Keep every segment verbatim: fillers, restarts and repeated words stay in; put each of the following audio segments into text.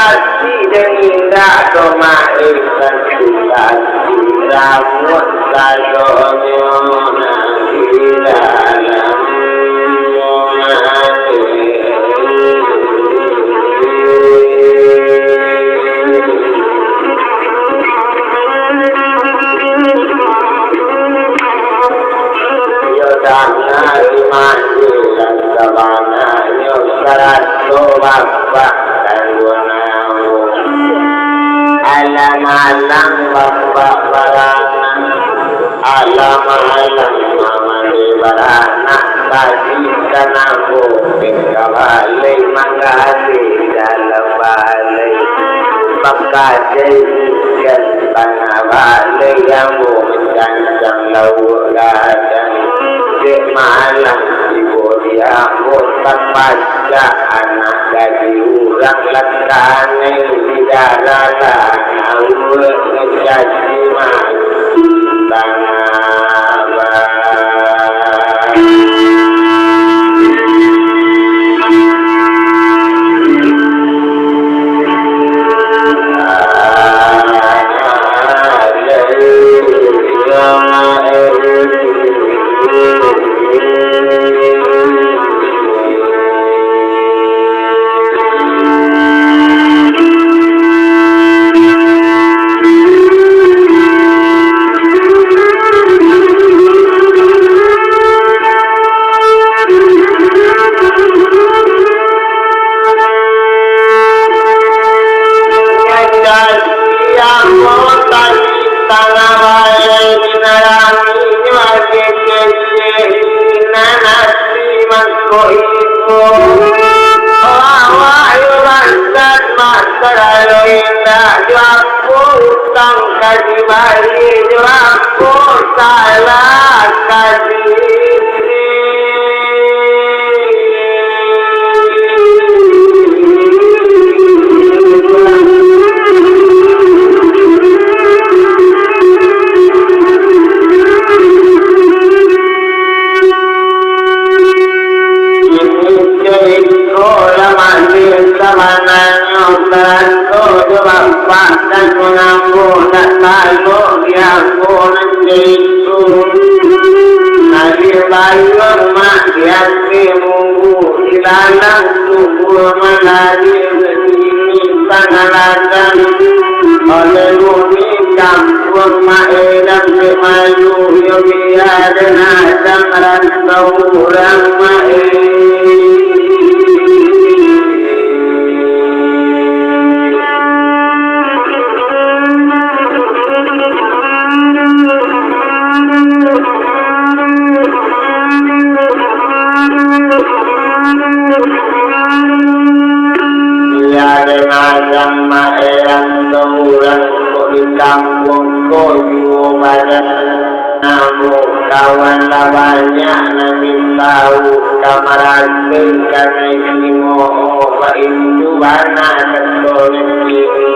Ati den indak doh main, santi-santi ramuak sadonyo nan di dalam ati. Iyo danga di mandi nan sabananyo sarato bapak kandungan ambo. Alang-alang bapak baranak, alang-alang mamandi baranak, tadi kan ambo tingga balai manggali dalam balai, bakajai ikan tangah balai, ambo mancancang lauak gadang. Dek malam tibo di ambo, tapacah anak gadih urang, lakanai di daralan auak mancaci maki tangah ba. Jadi ambo tadi tangah balai, dinaranginyo kecek-kecek, nan ati mangko ibo. Awak yo bansan mah, sadonyo indak jo apo utang ka dibayie, jo apo salah ka di Inyo iko lah mandi sabananyo sarato jo bapak, dan manambo nak talok di ambo nan jaitu. Air bayuang mak di ateh munggu, ilalang tubuah malari, ini pangalasan oleh bumi kampuang mak elang dek malu, yo biar den adang rantau urang mak e. Iyo, den adang mak elang urang kok di kampuang ko juo badan. Namo kawan lah banyak nan ditau, ka marasai kanai simo, baitu bana kato nan kini.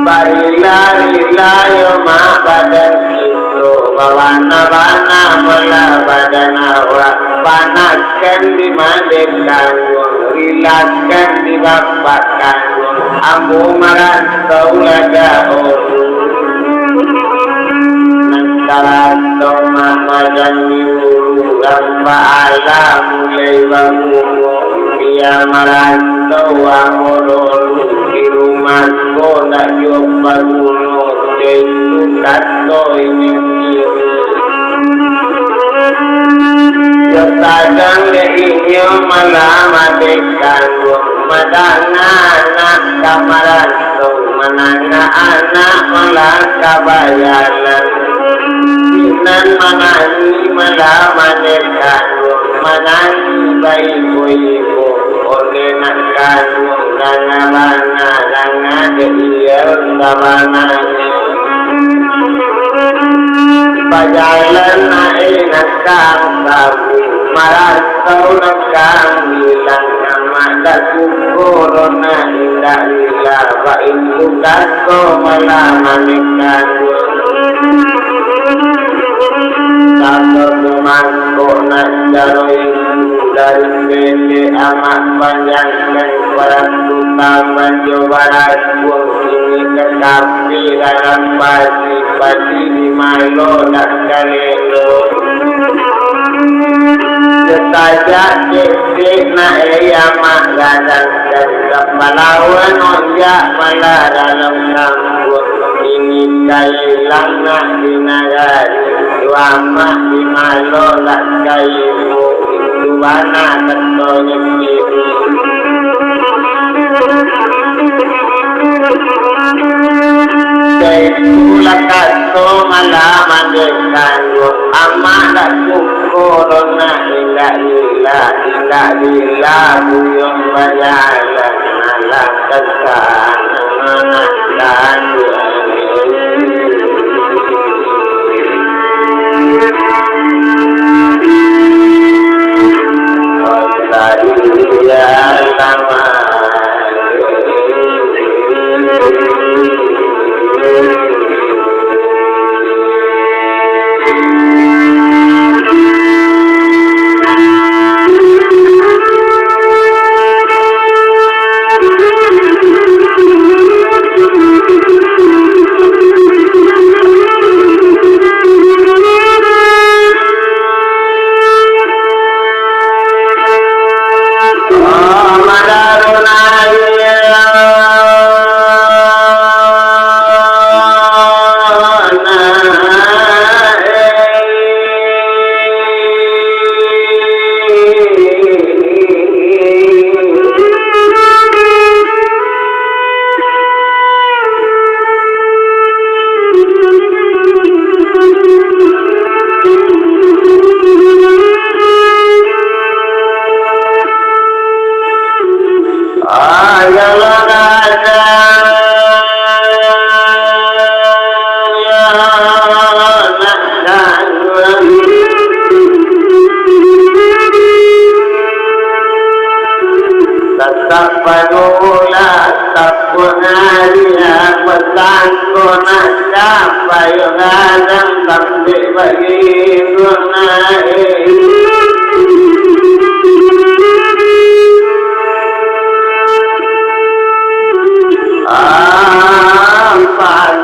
Barila-rila yo mak badan kito, babana-bana malah badan awak, panaskan di madek kandung, rilaskan di bapak kandung. Ambo marantau lagak ulu. Nan sarato mah badan di ulu, rampak alam mulai baguno. Bia marantau ambo dulu, di rumah ko ndak juo baguno, dek itu kato inyo kini. Yo sadang dek inyo malah madek kandung, madanga anak ka marantau, mananga anak malah ka bajalan. Sinan manangih malah madek kandung, manangih baibo-ibo, oleh nak kandung danga bana, danga dek iyo sabananyo. Bajalan naik nakang sapi, marantau nakang bilang, amak dak suko doh nak indak lila, baitu kato malah madek kandung. Kato tu mangko nak caro itu, Dari pendek amat panjangkan, paratutan banjo barakuang, kini tatapi dalam padi-padi di malo dak kalelo. Satajak ketek nak, eh, amat gadang, dan kapalawan onjak malah dalam kampuang. Ini ka ilang nak di nagari, tu amak di malo nak ka ibo, itu bana katonyo kini. Itulah kato malah mandeh kanduang, amak dak suko doh nak indak lila, indak lila buyuang bajalan malah. Tatap padulah tapuang ariak, pasangko nak capai gadang, tampek bagi dunae. Ampat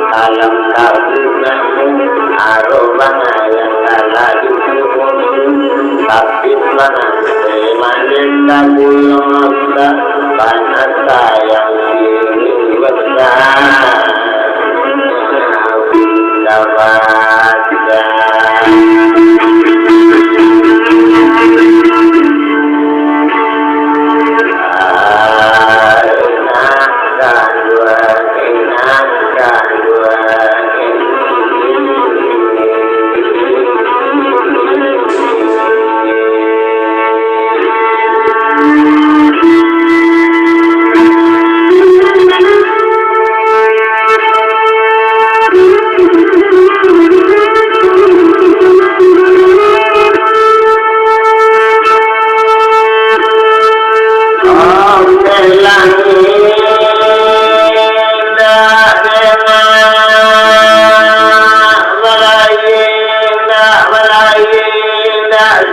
Alam kabun, aro bangayang alah di kubun, tapi panah mandi kabuyuang, banasa yang kini basa. Dapat.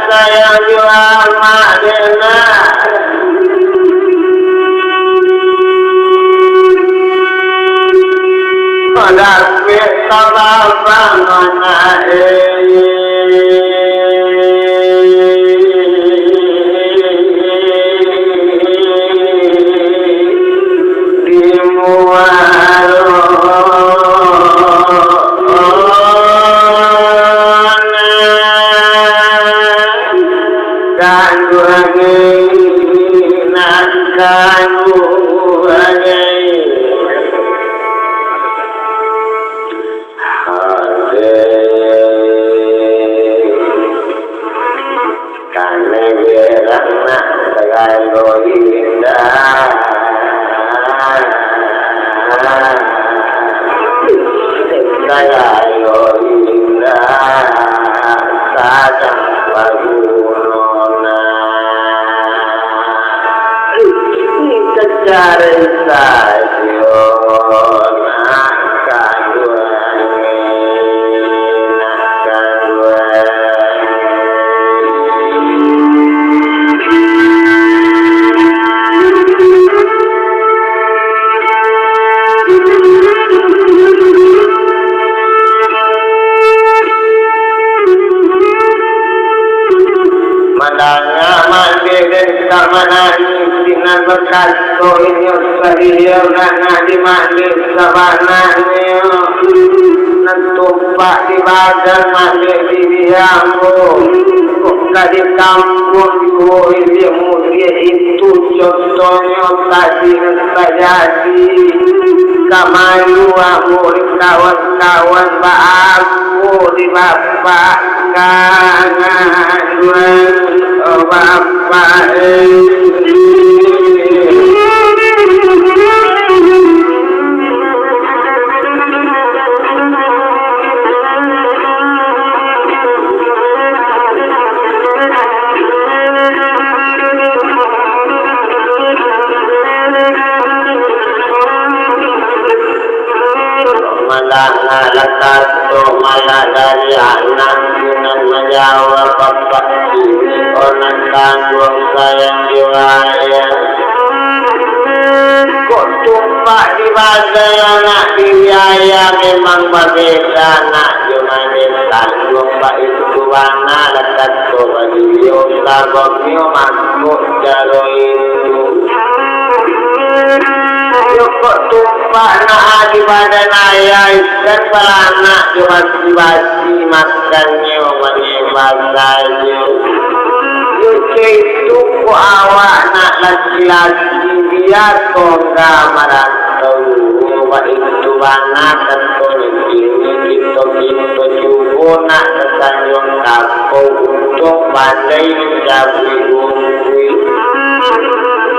Sayang jua mak dena. Padapik tababang anak e. Di muaro. Kanduang nan kanduang. Hati. Kanai berang nak sagalo indah. Sagalo indah. Cari sajo nak kaduo, nak kaduo. Mandanga Mak Dek den ka manangih, sinan bakato inyo sadiah, nak, nak di Mak Dek sabananyo. Nan tumpak di badan Mak Dek diri ambo, kok ka di kampuang juo ilia mudiak itu, contohnyo tadi nan tajadi. Ka malu ambo di kawan-kawan, baa ambo di bapak. Kangaduan bapak, eh. Malah ngalakar tu, malah dari anak tu nan manjawab, "Bapak, kini anak kanduang sayang di wayah." Kok tumpak di badan anak diri ayah, memang babeda nak jo nan kanduang, baitu bana lah kato baliau, sababnyo mangko caro itu. Yo kok tumpak nak di badan ayah, ikan baranak jo basi-basi makannyo manyembah sajo. Yo caitu kok awak nak laki-laki, bia tongga marantau. Baitu bana katonyo kini, kito-kito cubo nak tasanjuang kapau, untuang pandai mancabuik rumpuik.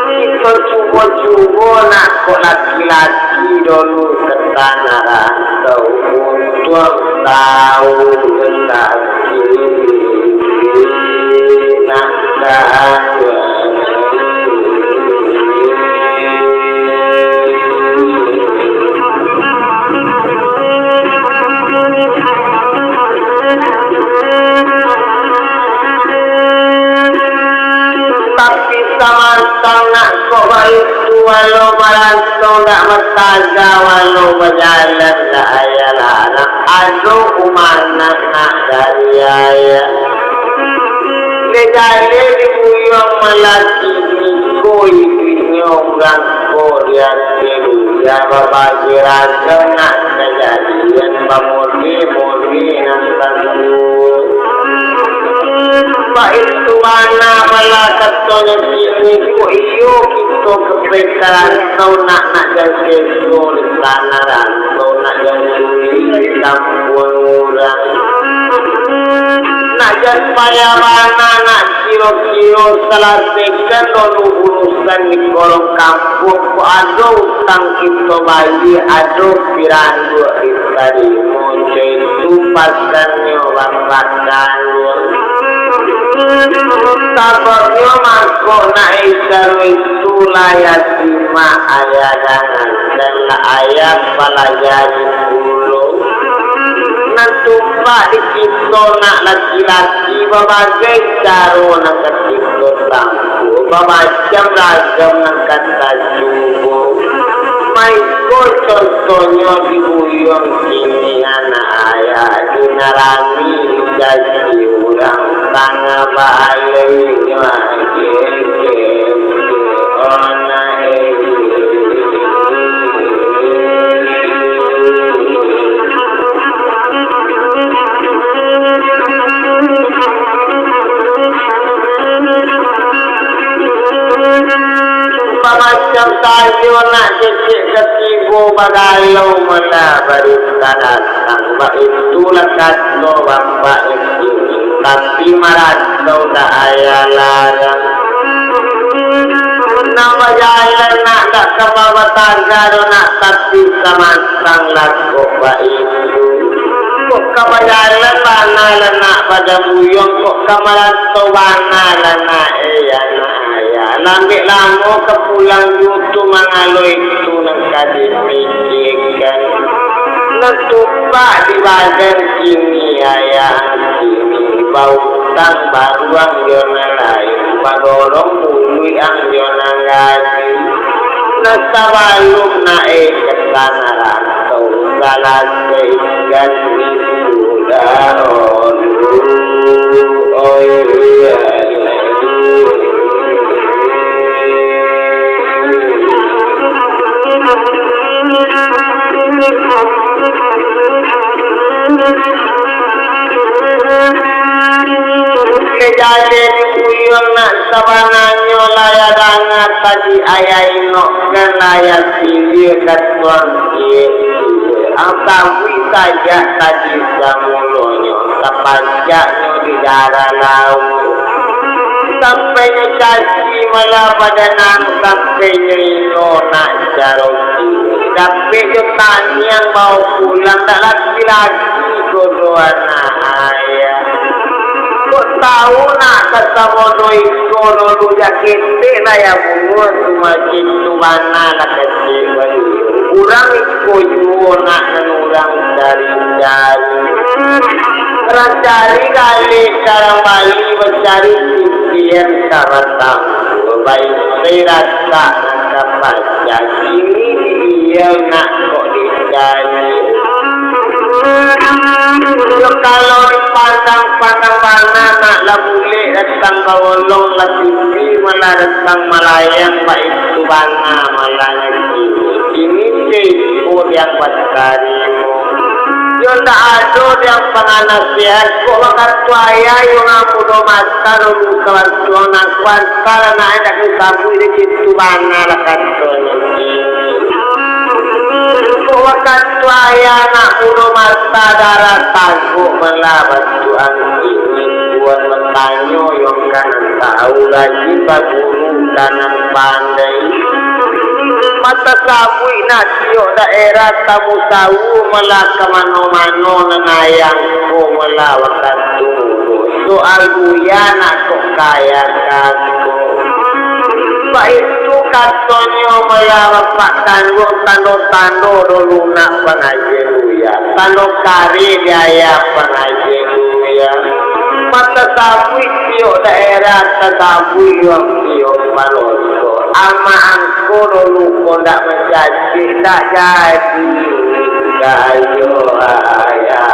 Kito cubo-cubo nak kok laki-laki dolu ka tanah rantau, untuang tau laki-laki nak ka Tapi samantang nak kok baitu, walau barantau dak mataga, walau bajalan dak aya larang, ado umanah nak dari ayah. Dek jaleh di buyuang malaki, iko iduiknyo urang ko di ateh dunia, babagai ragam nak kajadian, bamurni-murni nan taduo. Baitu bana malah katonyo kini, kok iyo kito ka pekaran, tau nak, nak jan seso di tanah rantau, nak jan sulik di kampuang urang. Nak jan payah bana, nak kiro-kiro salasaikan dulu urusan di kolong kampuang, kok ado utang kito bayia, ado piranduak ditarimo, caitu pasannyo bapak dayuang. Sababnyo mangko nak caro itu, lah yatimah ayah dangan, dan lah ayah palajari pulo. Nan tumpak di kito nak laki-laki, babagai caro nan ka kito tampuah, bamacam ragam nan ka tacubo. Maiko contohnyo di buyuang kini, anak ayah dinarani dicaci urang, tangah baalai nyo aje. Bamacam sajo nak cecek katibo bagalau mala barita datang, baitulah kato bapak itu. Tapi marantau dak aya larang. Nan bajalan nak dak ka babataga doh nak, tapi samantang lah kok baitu. Kok ka bajalan bana lah nak, badambuyuang, kok ka marantau bana lah nak, eh, anak ayah. Sampai lamo ka pulang juo tu, mangalo itu nan ka dipikiakan. Nan tumpah di badan kini, ayah kini bautang baruang jo nan lain, badorong buluik ang jo nan gadih. Nan sabalum naik ka tanah rantau, salasaikan itu dahulu. Oh, iya. Kejadian di Kuyuang nak sabananyo lah ya danga tadi, ayah Inok kan lah ya siliah ka tuan Kiai. Ang tabuik sajak tadi samulonyo, tapacaknyo di darah lauik. Sampai nyo caci malah badan ang, sampai nyo ino nak caro kini. Dapek jo taniang bao pulang, dak laki-laki ko doh anak ayah. Kok tau nak ka sabodoh iko dulu, jak ketek lah ya bungo tu, macam tu bana lah kecek baru. Urang iko juo nak nan urang cari-cari. Urang cari galeh karang bali, bacari titian ka batang. Baik, saya ratak nak dapat. Jadi, iyo nak kok dicari. Yo, kalau dipandang-pandang bana, nak lah bulek datang bawolong, lah tinggi malah datang malayang, baitu bana malah kini. Kini siko yang batarimo. Yo ndak ado yang panganasihat, kok wakatu ayah yo ngamudo mata dulu ka bantuang nan kuantar anak indak disabuik di situ bana lah katonyo. Kok wakatu ayah nak mudo mata darah tagok malah bantuang kini buat batanyo yo ka nan tau, rajin baguru ka nan pandai. Mata sabuik nak tiok daerah tamu tawu malah ka mano-mano nan ayang ko malah wakatu. Soal buya nak kok kaya kako. Baitu katonyo malah bapak kanduang, tando-tando dulu nak pangaji buya. Tando kari di ayah pangaji buya. Mata sabuik tiok daerah tasabuik yuang tiok paloso. Amak angko dulu ko ndak manjadi, ndak jadi. Kayo ayah.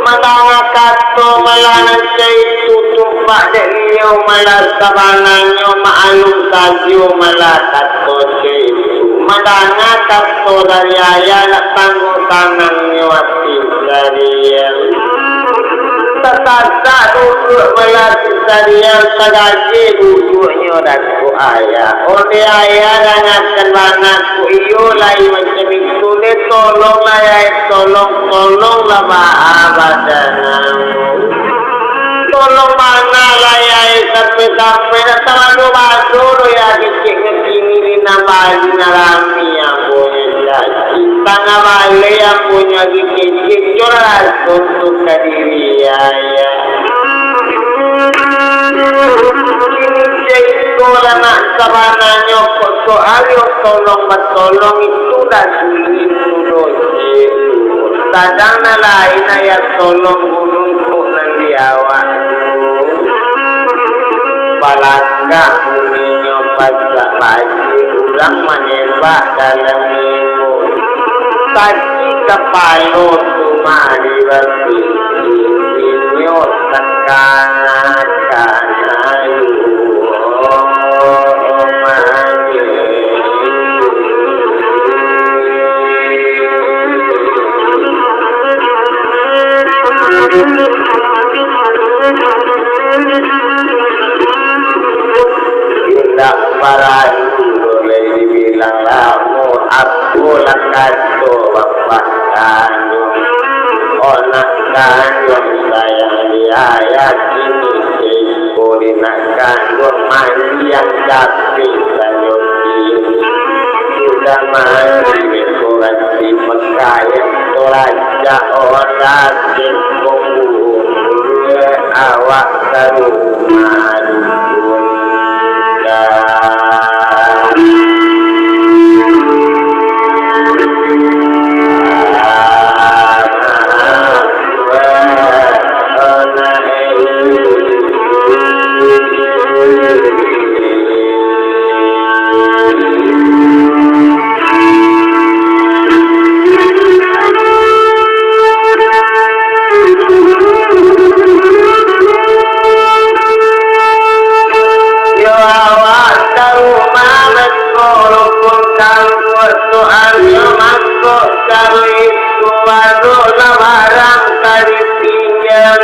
Mandanga kato malah nan caitu, tumpak dek liau malah sabananyo maklum sajo malah kato caitu. Mandanga kato dari ayah, nak tangguang sanangnyo ati sariang. Tasasak duduak malah sariang, tagageh duduaknyo datuak ayah. Ondeh ayah dangakan bana ko, iyo lai macam itu deh, tolonglah ya, tolong, tolonglah baa badan ambo. Tolong bana lah ya, sampai-sampai dak tabado-bado doh ya, keceknyo kini di nan bali nan rami ambo nyo caci. Tangah baleh ambo nyo agi kecek, cor raso tu ka diri ayah. Kini cek iko lah nak sabananyo kok soal yo tolong batolong itu dah sulit tu doh, cek. Sadang nan lain ayah tolong gunung kok nan di awak tu. Balakak buninyo pasak bajik, urang manembak dalam limo. Kaki kapalo tu mari bapikir, inyo takana-kana juo mari. Indak paralu lai dibilang lamo, apolah kato bapak kanduang. Anak kanduang sayang di ayah, kini siko di nak kanduang mandiang capek. Mati beko ganti pakaian, Toraja orang beko, awak ka rumah dukun. Yo awak ka rumah beko, rukun kambuak soalnyo mangko caro itu, barulah barang ka dipinjam.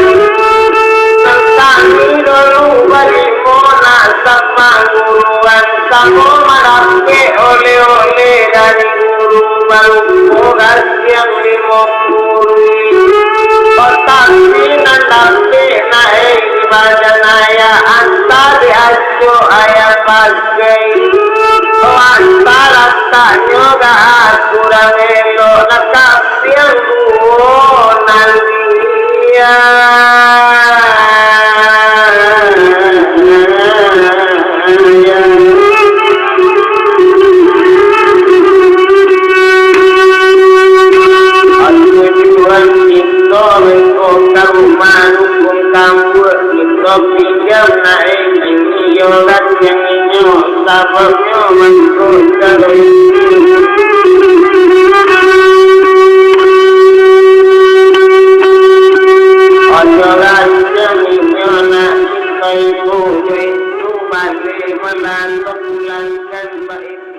Sasami dulu balimo nak samanguruan, samo marapek oleh-oleh dari guru, barupo gasiang limo puluah. Tapi nan dapek naik di badan ayah, anta diacok ayah pakai. Anta lataknyo gak kurang elok, nak kapiang duo nan dia. Tujuan kito beko ka rumah dukun kambuak, kito pinjam naik inyo, gasiang inyo, sababnyo mangko caro itu. Ojo gasiang inyo nak kito ibu, itu bali manantu pulangkan baitu.